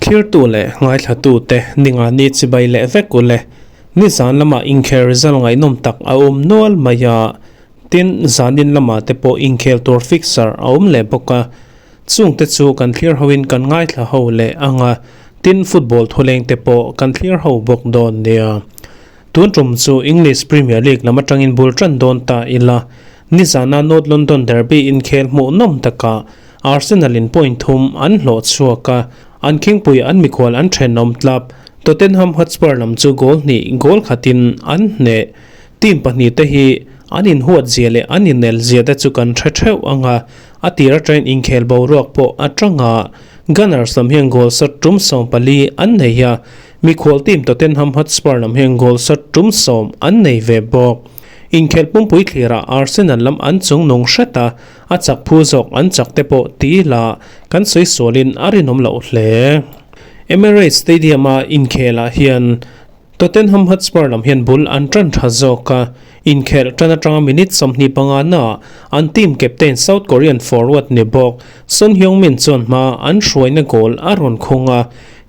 Thlirtu leh ngaithlatute ningani chibai leh vek u le. Nizan lamah inkhel result ngaihnawm tak a awm nual mai a, tin zanin lamah te pawh inkhel tur fixer a awm leh bawk a. Chungte chu kan thlir hoin kan ngaithla ho leh ang a, tin football thuleng te pawh kan thlir ho bawk dawn nia. Tun tum chu English Premier League lam atangin bul tan dawn ta ila, nizana North London Derby inkhel hmuhnawm takah Arsenal in point thum an hlawh chhuak a, an khingpui an mikhual an thenawm tlap. Tottenham Hotspur lam chu goal hnih goal khatin an hneh. Team pahnihte hi an inhuat zia leh an inel zia te chu kan hre theuh ang a, a tir atangin inkhel boruak pawh a tang a. Gunners lam hian goal shot tum 14 an nei a, mikhual team Tottenham Hotspur lam hian goal shot tum 10 an nei ve bawk. Inkhel pumpui thlirah Arsenal lam an chungnung hret a, A chak phu zawk an chak te pawh ti ila kan sawi sualin a rinawm loh hle. Emirates Stadium-a inkhelah hian Tottenham Hotspur lam hian bul an tan tha zawk a, inkhelh tan atanga minute 25 naah an team captain South Korean forward ni bawk Son Heung-min chuan hma an hruaina goal a rawn khung a,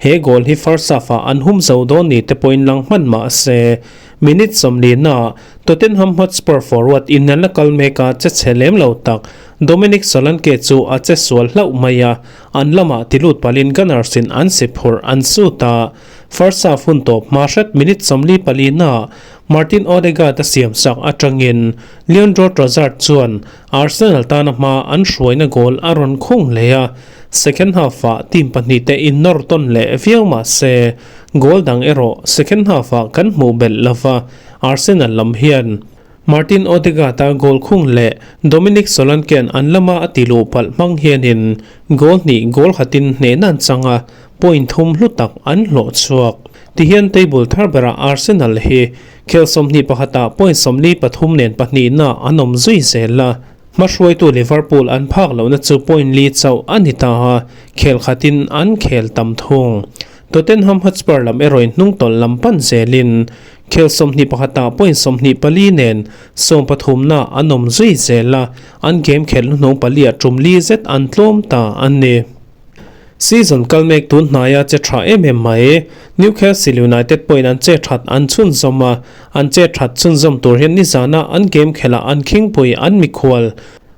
he goal hi first half-ah an hum zo dawn ni te pawhin lang hman mah se minute 40 naah Tottenham Hotspur forward inelna kal meka che chhe lem lo tak Dominic Solanke chu a che sual hlauh mai a, an lamah tilut palin Gunners in an si phurh an sut a. First half hun tawp hma hret minute 44 naah Martin Odegaard a siamsak atangin Leandro Trossard chuan Arsenal tana hma an hruaina goal a rawn khung hle a, second half-ah team pahnihte innawr tawn leh viau mah se goal dang erawh second half-ah kan hmuh belh lova. Arsenal lam hian Martin Odegaard-a goal khung leh Dominic Solanke-a'n an lama a ti luh palh hmang hianin goal hnih goal khatin hnehna an chang a, point thum hlu tak an hlawh chhuak. Tihian table thar berah Arsenal hi khel 21ah point 43 nen pahnihna an awm zui zel a, hmahruaitu Liverpool an phak lohna chu point li chauh a ni ta a, khel khatin an khel tam thung. Tottenham Hotspur lam erawhin hnungtawlh lam pan zelin Khel 21ah point 24 nen sawmpathumna an awm zui zel a, an game khelh hnuhnung paliah tum li zet an tlawm ta a ni. Season kal mek tun hnaia che tha em em mai. Newcastle United pawhin an che that an chhunzawm a, an che that chhunzawm tur hian nizana an game khelhah an khingpui an mikhual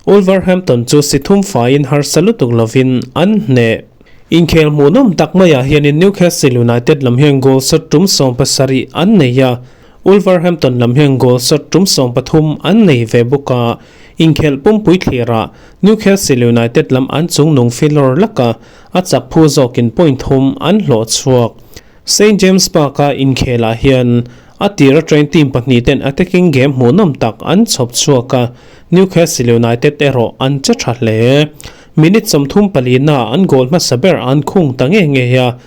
Wolverhampton chu si thum faiin harsa lutuk lovin an hneh. Inkhel hmuhnawm tak maiah hianin Newcastle United lam hian goal shot tum 70 an nei a, Wolverhampton lam hian goal shot tum 13 an nei ve bawk a. Inkhelh pumpui thlirah Newcastle United lam an chungnung filawr lak a, a chak phu zawkin point thum an hlawh chhuak. St James Park-a inkhelah hian a tir atangin team pahnih ten attacking game hmuhnawm tak an chhawp chhuak a, Newcastle United erawh an che tha hle. Minute 34 naah an goal hmasa ber an khung ta nge nge a,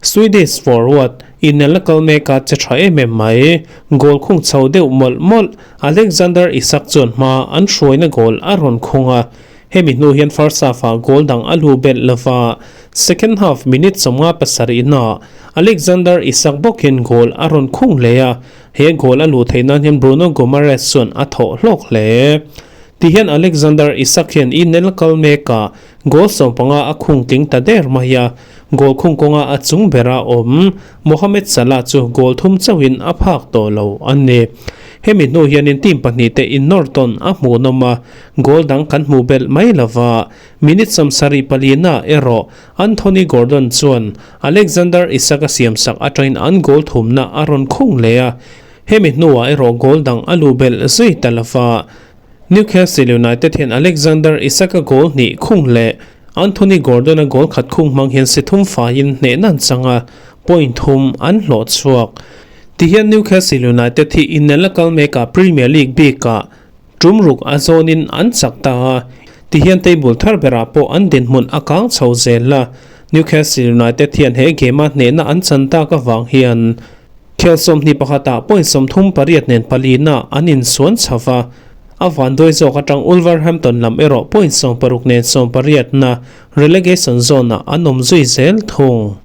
Swedish forward inelna kal meka che tha em em mai. Goal khung chho deuh mawlh mawlh Alexander Isak chuan hma an hruaina goal a rawn khung a, hemi hnu hian first half-ah goal dang a lu belh lova, second half minute 57 naah Alexander Isak bawk hian goal a rawn khung hle a, he goal a luh theih nan hian Bruno Guimaraes chuan a thawh hlawk hle. Tihian Alexander Isak hian inel kal mekah goal 15 a khung tling ta der mai a, goal khung kawnga a chung bera awm Mohamed Salah chu goal thum chauhin a phak tawh lo a ni. Hemi hnu hianin team pahnih te innawr tawn a hmuhnawm a, goal dang kan hmuh belh mai lova, minute 74 naah erawh Anthony Gordon chuan Alexander Isak a siamsak atangin an goal thumna a rawn khung leh a, Hemi hnuah erawh goal dang a luh belh zui ta lova, Newcastle United hian Alexander Isak-a goal hnih khung leh Anthony Gordon-a goal khat khung hmang hian si thum faiin hnehna an chang a, point thum an hlawh chhuak. Tihian Newcastle United hi inelna kal mekah Premier League bikah tum ruk a zawnin an chak ta a, tihian table thar berah pawh an dinhmun a kang chho zel a, Newcastle United hian he game-a hnehna an chan tak avang hian Khel 21ah point 38 nen palina an insuan chho va, a vanduai zawk atang Wolverhampton lam erawh point 60 nen 18 na relegation zone-ah an awm zui zel thung.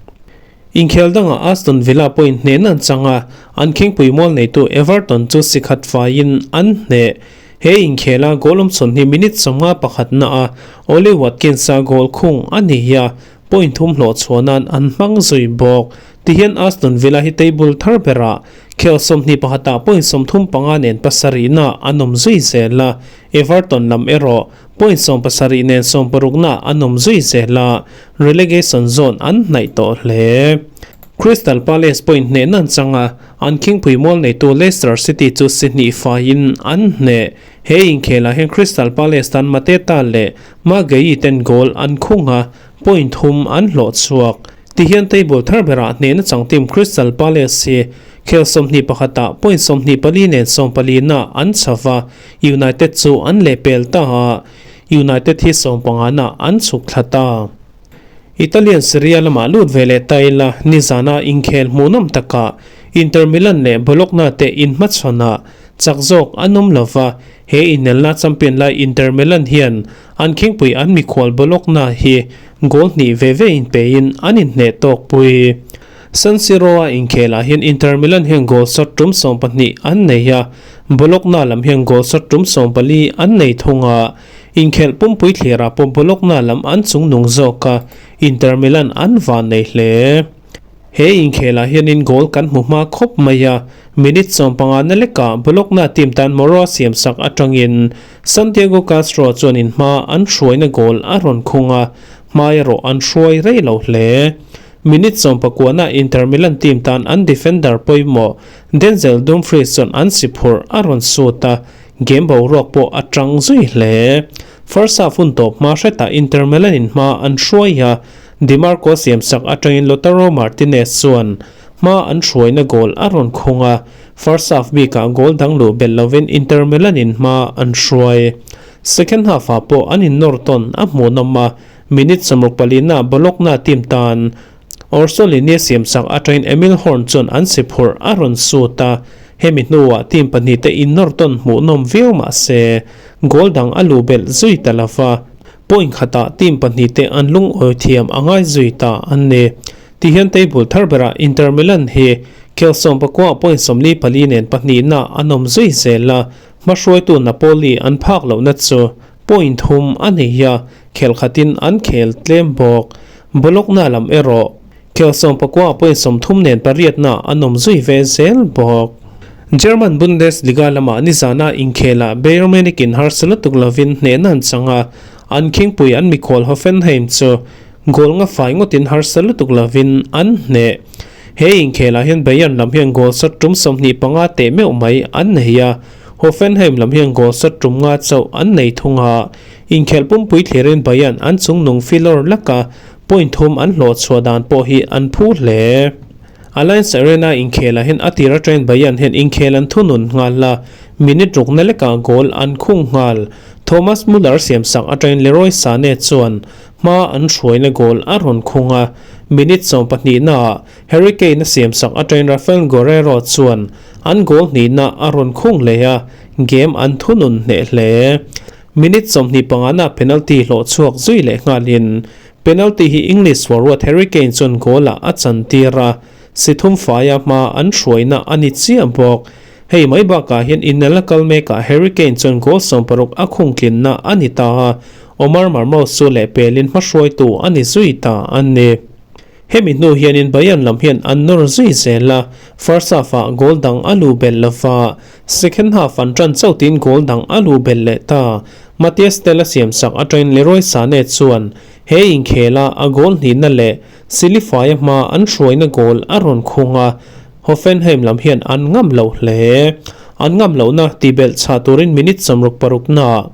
Inkhel dangah Aston Villa point hnehna an chang a, an khingpui mual neitu Everton chu si khat faiin an hneh. He inkhela goal awm chhawn hi minute 51 na a Ollie Watkins-a goal khung a ni a. point thum hlawh chhuah nan an hmang zui bawk. Tihian Aston Villa hi table thar berah khel 21ah point 35 nen pasarihna an awm zui zel a, Everton lam erawh point 17 nen sawmparukna an awm zui zel a, relegation zone an hnaih tawh hle. Crystal Palace point hneh nan changa an khingpui mual neitu Leicester City chu si hnih faiin an hneh. He inkhelah hian Crystal Palace tan Mateta leh Magueye ten goal an khung a, point thum an hlawh chhuak. Tihian table thar berah hnehna chang team Crystal Palace hi khel 21ah point 24 nen sawmpalina an chho va, United chu an lehpel ta a, United hi sawmpangana an chhuk thla ta. Italian Serie A lamah lut ve leh ta ila, nizana inkhel hmuhnawm takah Inter Milan leh Bologna te inhmachhawnah chak zawk an awm lo va, he inelna champion lai Inter Milan hian an khingpui an mikhual Bologna hi goal hnih ve ve inpein an inhneh tawk pui. San Siro-a inkhelah hian Inter Milan hian goal shot tum 12 an nei a, Bologna lam hian goal shot tum 14 an nei thung a. Inkhelh pumpui thlirah pawh Bologna lam an chungnung zawk a, Inter Milan an van nei hle. He inkhelah hianin goal kan hmu hma khawp mai a, minute 15 na lekah Bologna team tan Moro a siamsak atangin Santiago Castro chuanin hma an hruaina goal a rawn khung a, hmai erawh an hruai rei lo hle. Minute 19 ah Inter Milan team tan an defender pawimawh Denzel Dumfries chuan an si phurh a rawn sut a, Game boruak pawh a tang zui hle. First half hun tawp hma hretah Inter Milan in hma an hruai a, Di Marco siamsak atangin Lautaro Martinez chuan hma an hruaina goal a rawn khung a, first half bikah goal dang luh belh lovin Inter Milan in hma an hruai. Second half ah pawh an innawr tawn a hmuhnawm a, minute 64 ah Bologna team tan Orsolini siamsak atangin Emil Horn chuan an si phurh a rawn sut a, hemi hnuah team pahnih te innawr tawn hmuhnawm viau mah se, goal dang a luh belh zui ta lo va, point khatah team pahnih te an lungawi thiam a ngai zui ta an ni. Tihian table thar berah Inter Milan hi khel 19 point 44 nen pahnihna an awm zui zel a, hmahruaitu Napoli an phak lohna chu point thum a nei a, khel khatin an khel tlem bawk. Bologna lam erawh khel 19 point 30 nen pariatna an awm zui ve zel bawk. German Bundesliga lamah nizana inkhelah Bayern Munich in harsa lutuk lovin hnehna an chang a, an khingpui an mikhual Hoffenheim chu goal nga fai ngawtin harsa lutuk lovin an hneh. He inkhelah hian Bayern lam hian goal shot tum 25 teh meuh mai an nei a, Hoffenheim lam hian goal shot tum nga chauh an nei thung a. Inkhelh pumpui thlirin Bayern an chungnung filawr laka point thum an hlawh chhuah dan pawh hi an phu hle. Allianz Arena inkhelah hian a tir atangin Bayern hian inkhel an thunun nghal a, minute rukna lekah goal an khung nghal. Thomas Muller siamsak atangin Leroy Sane chuan hma an hruaina goal a rawn khung a, minute 12 naah Harry Kane a siamsak atangin Rafael Guerreiro chuan an goal hnihna a rawn khung leh a, game an thunun hneh hle. Minute 25 na penalty hlawh chhuak zui leh nghalin penalty hi English forward Harry Kane chuan goal ah a chan tir a, si thum faia hma an hruaina a ni chiah bawk. Hei mai bakah hian inelna kal mekah Harry Kane chuan goal 60 a khung tlinna a ni ta a, Omar Marmoush chu leh pelin hmahruaitu a ni zui ta an ni. Hemi hnu hianin Bayern lam hian an nawr zui zel a, first half ah goal dang a luh belh lova, second half an tan chautin goal dang a luh belh leh ta. Matthias Tel a siamsak atangin Leroy Sane chuan he inkhela a goal hnihna leh Silifaia hma an hruaina goal a rawn khung a, Hoffenheim lam hian an ngam lo hle. An ngam lohna tibelh chah turin minute 66 naah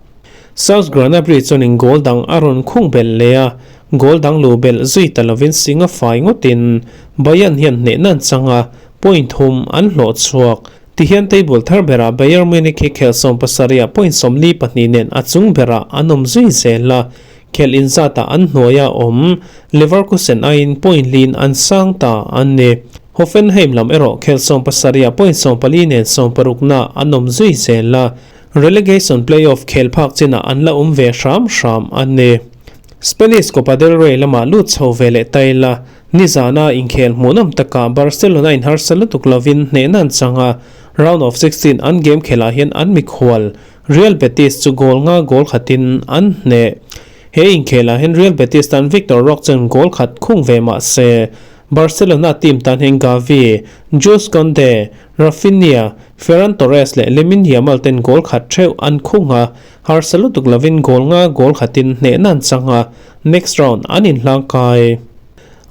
Serge Gnabry chuanin goal dang a rawn khung belh leh a, goal dang luh belh zui ta lovin singa fai ngawtin Bayern hian hnehna an chang a, point thum an hlawh chhuak. Tihian table thar berah Bayern Munich hi khel 70 ah point 42 nen a chung berah an awm zui zel a, khel inzatah an hnuaia awm Leverkusen aiin point lin an sang ta an ni. Hoffenheim lam erawh khel 70 ah point 14 nen 60 na an awm zui zel a, relegation playoff khel phak chinah an la awm ve hram hram an ni. Spanish Copa del Rey lamah lut chho ve leh ta ila, nizana inkhel hmuhnawm takah Barcelona in harsa lutuk lovin hnehna an chang a, round of 16 an game khelah hian an mikhual Real Betis chu goal nga goal khatin an hneh. He inkhelah hian Real Betis tan Victor Roque chuan goal khat khung ve mah se, Barcelona team tan hian Gavi, Jules Kounde, Raphinha, Ferran Torres leh Lamine Yamal ten goal khat theuh an khung a, harsa lutuk lovin goal nga goal khatin hnehna an chang a, next round an inhlang kai.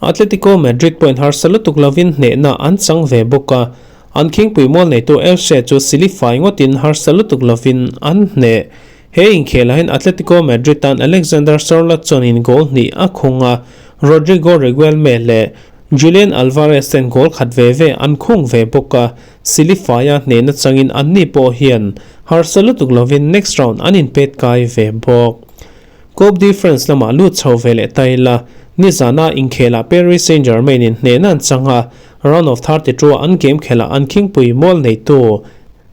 Atletico Madrid pawhin harsa lutuk lovin hnehna an chang ve bawk a, an khingpui mual neitu Elche chu sili fai ngawtin harsa lutuk lovin an hneh. He inkhelah hian Atletico Madrid tan Alexander Sorloth chuanin goal hnih a khung a, Rodrigo Reguelme leh Julian Alvarez ten goal khat ve ve an khung ve bawk a, sili faia hnehna changin anni pawh hian harsa lutuk lovin next round an inpet kai ve bawk. Coupe de France lamah lut chho ve leh ta ila, nizana inkhelah Paris Saint-Germain in hnehna an chang a, round of 32 ah an game khelah an khingpui mual neitu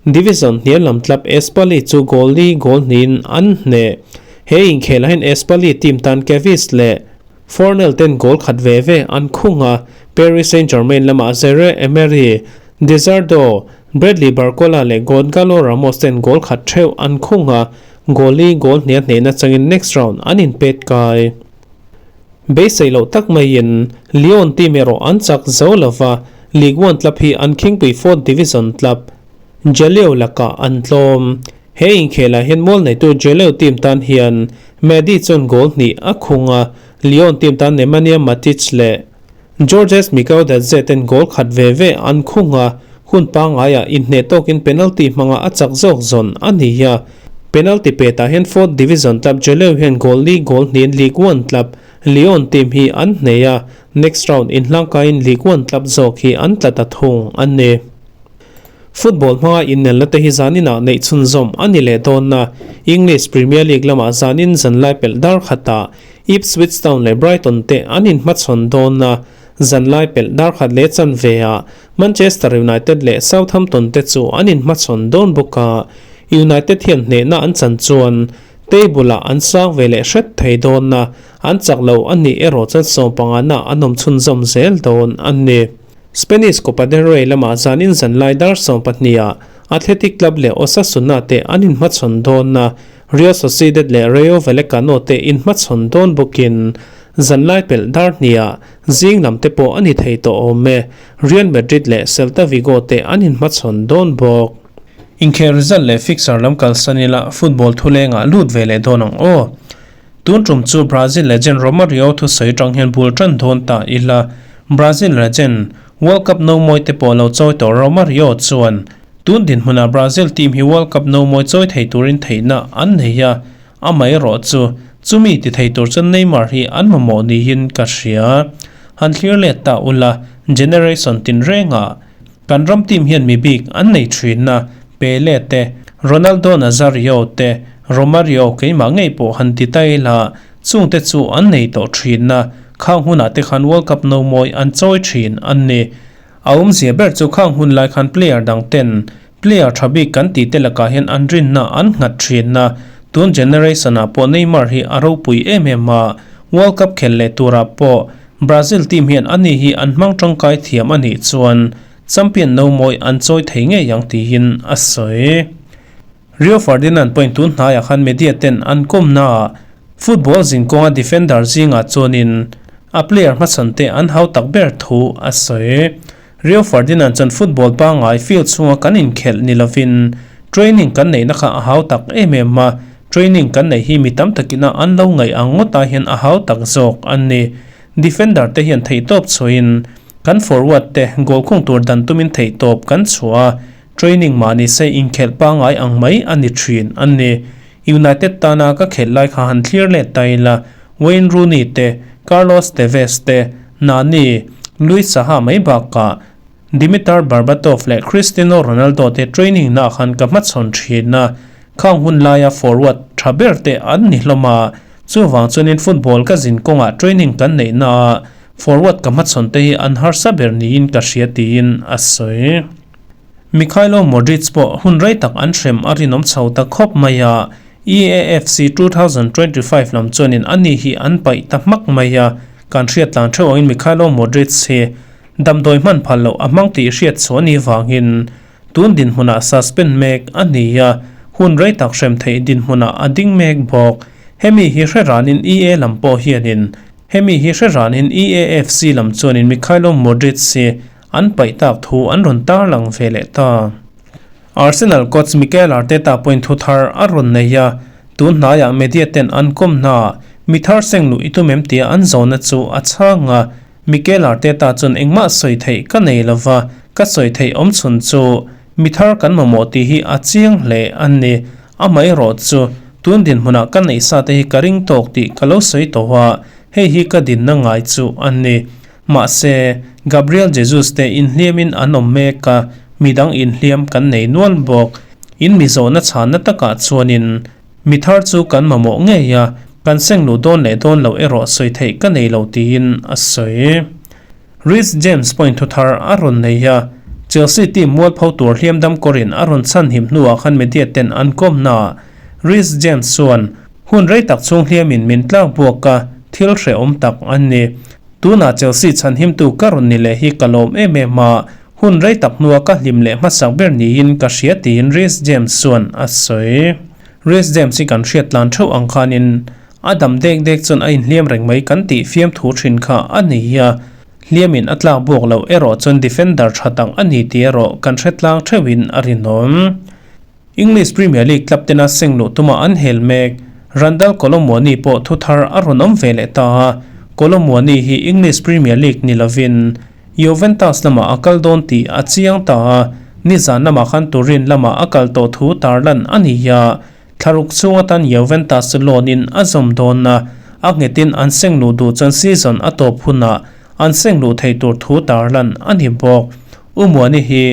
Division hnial lam tlap Espali chu goal li goal hnihin an hneh. He inkhelah hian Espali team tan Kevis leh Fornel ten goal khat ve ve an khung a, Paris Saint-Germain lamah Zaire Emery, Dezardo, Bradley Barcola leh Goncalo Ramos ten goal khat theuh an khung a, goal li goal hniha hnehna changin next round an inpet kai. Beisei loh tak maiin Lyon team erawh an chak zo lova, Ligue 1 club hi an khingpui fourth division club Jaleo lakah an tlawm. He inkhelah hian mual neitu Jaleo team tan hian Mehdi chuan goal hnih a khung a, Lyon team tan Nemanja Matic leh Georges Mikaudadze ten goal khat ve ve an khung a, hun pangaiah inhneh tawkin penalty hmanga a chak zawk zawn a ni a. Penalty petah hian fourth division club Jaleo hian goal li goal hnihin Ligue 1 club Lyon team hi an hneh a, next round inhlangkaiin Ligue 1 club zawk hi an tla ta thung a ni. Football hmanga innelna te hi zaninah neih chhunzawm a ni leh dawn a, English Premier League lamah zanin zanlai pelh dar khatah Ipswich Town leh Brighton te an inhmachhawn dawn a, zanlai pelh dar khat leh chanveah Manchester United leh Southampton te chu an inhmachhawn dawn bawk a, United hian hnehna an chan chuan table-ah an sang ve leh hret thei dawn a, an chak lo a nih erawh chuan sawmpangana an awm chhunzawm zel dawn a ni. Spanish Copa del Rey lamah zanin zanlai dar 12ah Athletic Club leh Osasuna te an inhmachhawn dawn a, Real Sociedad leh Rayo Vallecano te inhmachhawn dawn bawkin zanlai pelh dar hniah zing lam te pawh a ni thei tawh awm e, Real Madrid leh Celta Vigo te an inhmachhawn dawn bawk. Inkhel result leh fixture lam kalsan ila football thulengah lut ve leh dawn ang aw. Tun tum chu Brazil legend Romario thusawi tang hian bul tan dawn ta ila, Brazil legend, World Cup no mawi te pawh lo chawi tawh Romario chuan tun dinhmunah Brazil team hi World Cup no mawi chawi thei turin theihna an nei a, amaherawh chu chumi ti thei tur chuan Neymar hi an mamawh niin ka hria. Han thlir let ta ula, generation tinrengah kan ram team hian mi bik an nei thin a, Pele te, Ronaldo Nazario te, Romario keimah ngei pawh han ti ta ila, chungte chu an nei tawh thin a, khang hunah te khan World Cup no mawi an chawi thin an ni. A awmzia ber chu khang hun lai khan player dang ten player tha bik kan tih te lakah hian an rinna an nghat thin a, tun generation ah pawh Neymar hi a ropui em em a, World Cup khel leh turah pawh Brazil team hian ani hi an hmang tangkai thiam a nih chuan champion no mawi an chawi thei ngei ang tiin a sawi. Rio Ferdinand pawhin tun hnaiah khan media ten an kawmnaah football zinkawnga defender zingah chuanin a player hmachhan te an hau tak ber thu a sawi. Rio Ferdinand chuan football pangngai field chhunga kan inkhelh ni lovin training kan neihna kha a hau tak em em a, training kan neih hi mi tam takina an lo ngaih ang ngawtah hian a hau tak zawk a ni. Defender te hian theihtawp chhuahin kan forward te goal khung tur dan tumin theihtawp kan chhuah a, Training mahni se inkhelh pangngai ang mai a ni thin a ni. United tana ka khelh lai kha han thlir let ta ila, Wayne Rooney te, Carlos Tevez te, Nani, Luis Saha mai bakah Dimitar Berbatov leh Cristiano Ronaldo te training nah khan ka hmachhawn thin a, khang hun laia forward tha ber te an ni hlawm a, chuvang chuanin football ka zin kawngah training kan neih naah forward ka hmachhawn te hi an harsa ber niin ka hria tiin a sawi. Mykhailo Modric pawh hun rei tak an hrem a rinawm chho ta khawp mai a, EAFC 2025 lam chuanin ani hi an paih ta hmak mai a, kan hriat tlan theuh angin Mykhailo Modric hi damdawi hman phal loh a hmang tih hriat chhuah ni vangin tun dinhmunah suspend mek a ni a, hun rei tak hrem theih dinhmunah a ding mek bawk. Hemi hi hre ranin EA lam pawh hianin Hemi hi hre ranin EAFC lam chuanin Mykhailo Mudryk hi an paih tak thu an rawn tarlang ve leh ta. Arsenal coach Mikel Arteta pawhin thu thar a rawn nei a, tun hnaiah media ten an kawm hnaah mi thar seng luh i tum em tia an zawhna chu a chhang a, Mikel Arteta chuan engmah sawi theih ka nei lova, ka sawi theih awm chhun chu mi thar kan mamawh tih hi a chiang hle a ni. Amaherawh chu tun dinhmunah ka neih sa te hi ka ring tawk tih ka lo sawi tawh a, hei hi ka dinna ngai chu a ni. Mahse, Gabriel Jesus te inhliamin an awm mek a, midang inhliam kan nei nual bawk. In mi zawhna chhanna takah chuanin mi thar chu kan mamawh ngei a, kan seng luh dawn leh dawn loh erawh sawi theih ka nei lo tiin a sawi. Reece James pawhin thu thar a rawn nei a, Chelsea team mualpho tur hliam dam kawrin a rawn chhanhim hnuah khan media ten an kawmnaah Reece James chuan hun rei tak chhung hliamin min tlak buak a, thil hrehawm tak a ni. Tunah Chelsea chhanhimtu ka rawn ni leh hi ka lawm em em a, hun rei tak hnua ka hlim leh hmasak ber niin ka hria tiin Reece James chuan a sawi. Reece James hi kan hriat tlan theuh ang khanin a dam dek dek chuan a inhliam reng mai kan tih fiamthu thin kha a ni a, hliamin a tlak buak loh erawh chuan defender tha tak a ni tih erawh kan hre tlang theuhin a rinawm. English Premier League club tena seng luh tuma an hel mek. Randal Kolo Muani pawh thu thar a rawn awm ve leh ta a, Kolo Muani hi English Premier League ni lovin Juventus lamah a kal dawn tih a chiang ta a, nizan lamah khan Turin lamah a kal tawh thu tarlan a ni a, thlaruk chhung atan Juventus chu loan in a zawm dawn a, a nghetin an seng luh duh chuan season a tawp hunah an seng luh thei tur thu tarlan a ni bawk. U Muani hi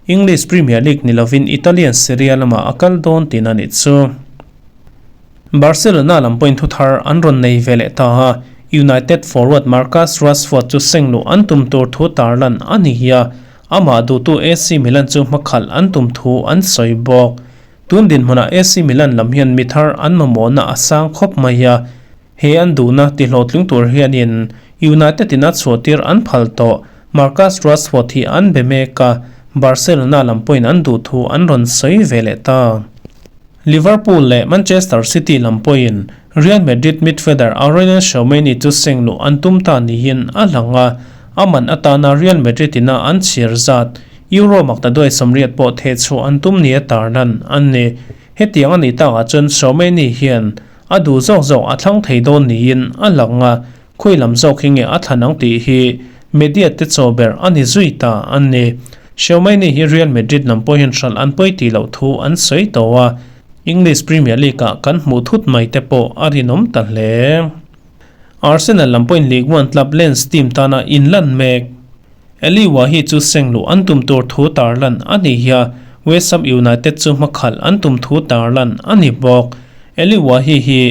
English Premier League ni lovin Italian Serie A lamah a kal dawn tihna nih chu. Barcelona lam pawhin thu thar an rawn nei ve leh ta a, United forward Marcus Rashford chu seng luh an tum tur thu tarlan a ni hi a, amah duhtu AC Milan chu hmakhalh an tum thu an sawi bawk. Tun dinhmunah AC Milan lam hian mi thar an mamawhna a sang khawp mai a, He an duhna tihlawhtling tur hianin United in a chhuahtir an phal tawh. Marcus Rashford hi an be mek a, Barcelona lam pawhin an duh thu an rawn sawi ve leh ta. Liverpool leh Manchester City lam pawhin Real Madrid midfielder Aurelien Tchouameni chu seng luh an tum ta niin a lang a, a man atana Real Madrid ina an chhiar zat Euro maktaduai 80 pawh thehchhuah an tum nia tarlan an ni. Hetiang a nih takah chuan Tchouameni hian A duh zawk zawk a thlang thei dawn niin a lang a, khawi lam zawk hi nge a thlan ang tih hi media te chaw ber a ni zui ta a ni. Xiaomei-ni hi Real Madrid lam pawhin hralh an pawi tih loh thu an sawi tawh a, English Premier League-ah kan hmuh thut mai te pawh a rinawm ta hle. Arsenal lam pawhin League One club Lens team tana inlan mek. Eli Wahi chu seng luh an tum tur thu tarlan a ni hi a, West Ham United chu hmakhalh an tum thu tarlan a ni bawk. Eli Wahi hi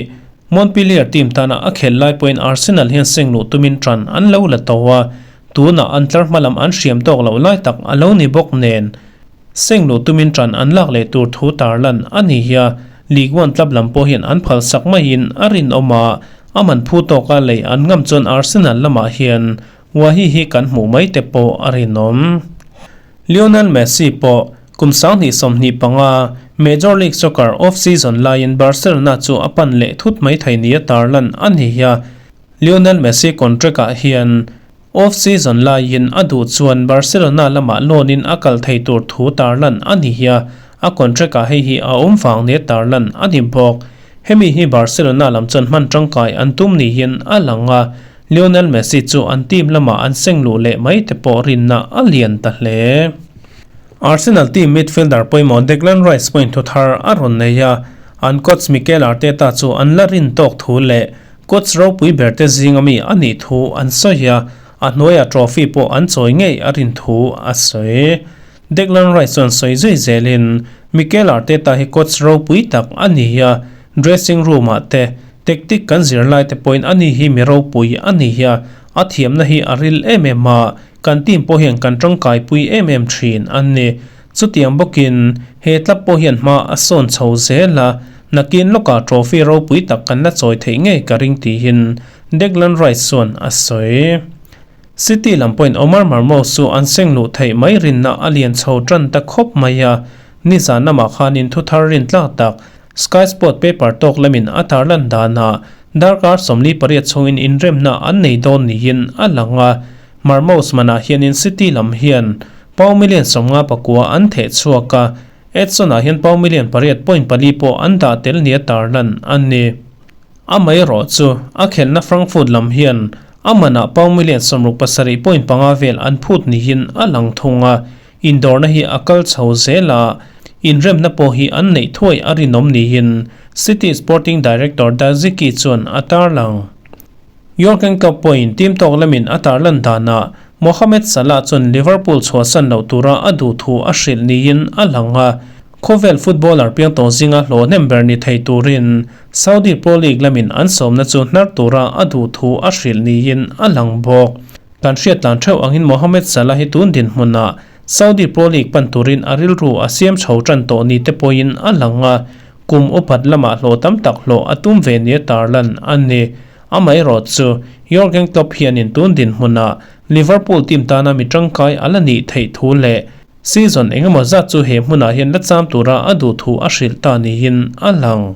Montpellier team tana a khelh lai pawhin Arsenal hian seng luh tumin tan an lo la to a, tunah an tlar hma lam an hriam tawk loh lai tak a lo ni bawk nen. Seng luh tumin tan an lak leh tur thu tarlan a ni hi a, League One club lam pawh hian an phalsak maiin a rinawm a, a man phu tawka lei an ngam chuan Arsenal lamah hian Wahi hi kan hmuh mai te pawh a rinawm. Lionel Messi pawh kum 2025 Major League Soccer off-season laiin Barcelona chu a pan leh thut mai thei nia tarlan a ni a. Lionel Messi contract-ah hian off-season laiin a duh chuan Barcelona lamah loan-in a kal thei tur thu tarlan a ni a, a contract-ah hei hi a awm vang nia tarlan a ni bawk. Hemi hi Barcelona lam chuan hman tangkai an tum niin a lang a. Lionel Messi chu an team lamah an seng luh leh mai te pawh rinna a lian ta hle. Arsenal team midfielder pawimawh Declan Rice pawhin thu thar a rawn nei a, an coach Mikel Arteta chu an la rin tawk thu leh coach ropui ber te zinga mi a nih thu an sawi a, a hnuaiah trophy pawh an chawi ngei a rin thu a sawi. Declan Rice chuan sawi zui zelin, Mikel Arteta hi coach ropui tak a ni a, dressing room-ah te Tactic kan zir lai te pawhin ani hi mi ropui a ni a, a thiamna hi a ril em em a, kan team pawh hian kan tangkaipui em em thin a ni. Chutiang bawkin he club pawh hian hma a sawn chho zel a, nakin lawkah trophy ropui tak kan la chawi theih ngei ka ring tiin Declan Rice chuan a sawi. City lam pawhin Omar Marmoush chu an seng luh theih mai rinna a lian chho tan ta khawp mai a, nizan lamah khanin thuthar rin tlak tak. Sky Sport paper tawk lamin a tarlan danah darkar 48 chhungin inremna an nei dawn niin a lang a. Marmoush manah hianin City lam hian pound million 59 an theh chhuak a, Edson-ah hian pound million 8.4 pawh an dah tel nia tarlan a ni. Amaherawh chu a khelhna Frankfurt lam hian a manah pound million 67.5 vel an phut niin a lang thung a, indawrna hi a kal chho zel a, inremna pawh hi an neih thuai a rinawm niin City Sporting Director Daziki chuan a tarlang. Jurgen Klopp pawhin team tawk lamin a tarlan danah Mohamed Salah chuan Liverpool chhuahsan loh tura a duh thu a hrilh niin a lang a, khawvel footballer piang tawh zinga hlawhnem ber ni thei turin Saudi Pro League lamin an sawmna chu hnar tura a duh thu a hrilh niin a lang bawk. Kan hriat tlan theuh angin Mohamed Salah hi tun dinhmunah Saudi Pro League pan turin a rilru a siam chho tan tawh ni te pawhin a lang a, kum upat lamah hlawh tam tak hlawh a tum ve nia tarlan a ni. Amaherawh chu Jurgen Klopp hianin tun dinhmunah Liverpool team tana mi tangkai a la nih theih thu leh season engemaw zat chu he hmunah hian la cham tura a duh thu a hrilh ta niin a lang.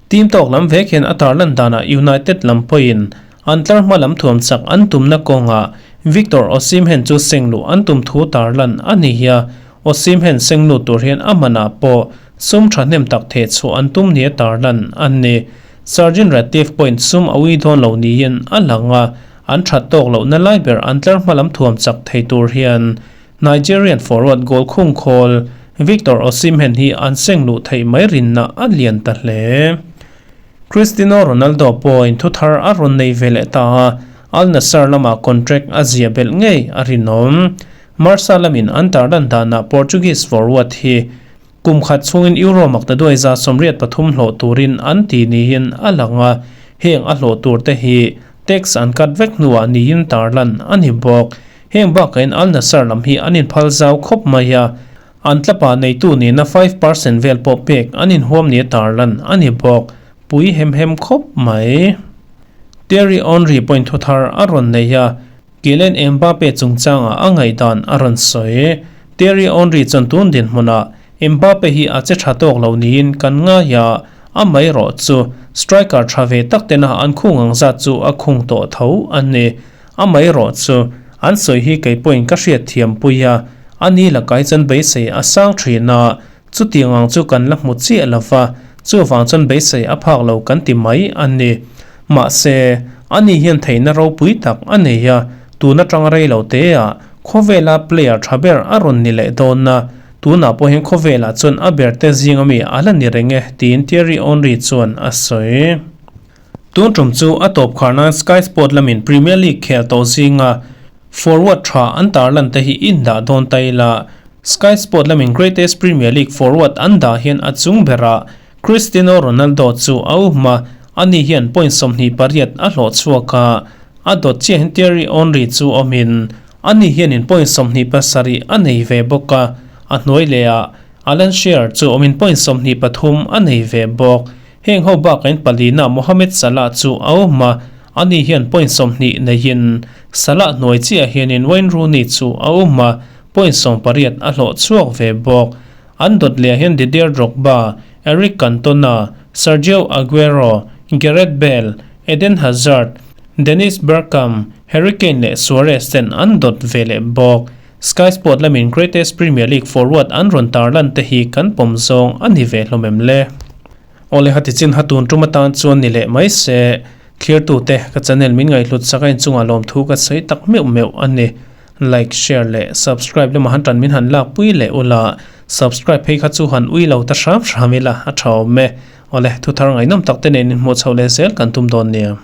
Team tawk lam vek hian a tarlan danah United lam pawhin an tlar hma lam thuam chak an tumna kawngah Victor Osimhen chu seng luh an tum thu tarlan a ni a, Osimhen seng lut tur hian a manah pawh sum thahnem tak theh chhuah an tum nia tarlan a ni. Sergeant Ratcliffe pawhin sum a ui dawn lo niin a lang a, an that tawk lohna lai ber an tlar hma lam thuam chak thei tur hian Nigerian forward goal khung khawl Victor Osimhen hi an seng luh theih mai rinna a lian ta hle. Cristiano Ronaldo pawhin thu thar a rawn nei ve leh ta a, Al Nassr lamah contract a zia belh ngei a rinawm. Marca lamin an tarlan danah Portuguese forward hi kum khat chhungin Euro maktaduai 83 hlawh turin an ti niin a lang a, heng a hlawh tur te hi tax an cut vek hnuah niin tarlan a ni bawk. Heng bakain Al Nassr lam hi an inphal zau khawp mai a, an tlapa neitu nihna 5% vel pawh pek an inhuam nia tarlan a ni bawk. Pui hem hem khawp mai. Thierry Henry pawhin thu thar a rawn nei a, Kylian Mbappe chungchangah a ngaihdan a rawn sawi. Thierry Henry chuan tun dinhmunah Mbappe hi a che tha tawk lo niin kan ngai a, amaherawh chu striker tha ve tak tena an khung ang zat chu a khung tawh tho a ni. Amaherawh chu, an sawi hi kei pawhin ka hriat thiam pui a, a ni lakai chuan beisei a sang thin a, chutiang ang chu kan la hmu chiah lo va, chuvang chuan beisei a phak lo kan ti mai a ni. Mahse, a ni hian theihna ropui tak a nei a, tun atang rei lo te ah khawvela player tha ber a rawn ni leh dawn a, tunah pawh hian khawvelah chuan a ber te zing ami a la ni reng e, tiin Thierry Henry chuan a sawi. Tun tum chu a tawp khar nan Sky Sport lamin Premier League khel tawh zinga forward tha an tarlan te hi in dah dawn ta ila. Sky Sport lamin Greatest Premier League forward an dah hian a chung berah Cristiano Ronaldo chu a um a, ani hian point 28 a hlawh chhuak a, a dawt chiah hian Thierry Henry chu awmin ani hianin point 27 a nei ve bawk a, a hnuai lehah Alan Shearer chu awmin point 23 a nei ve bawk. Heng ho bakain palina Mohamed Salah chu a awm a, ani hian point 20 neiin Salah hnuai chiah hianin Wayne Rooney chu a awm a, point 18 a hlawh chhuak ve bawk. An dawt leh ah hian Didier Drogba, Eric Cantona, Sergio Aguero, Gareth Bale, Eden Hazard, Dennis Bergkamp, Harry Kane leh Suarez ten an dawt ve leh bawk. Sky Sport lamin Greatest Premier League forward an rawn tarlan te hi kan pawm zawng a ni ve hlawm em le? Awle hati chin ha tun tum atan chuan ni leh mai se, thlirtute ka channel min ngaihhlut sak a inchungah lawmthu ka sawi tak meuh meuh a ni. Like, share leh subscribe lamah han tan min han lakpui leh ula, subscribe phei kha chu han ui lo ta hram hram ila a tha awm e. Awle, thuthar ngaihnawm tak te nen inhmuh chhoh leh zel kan tum dawn nia.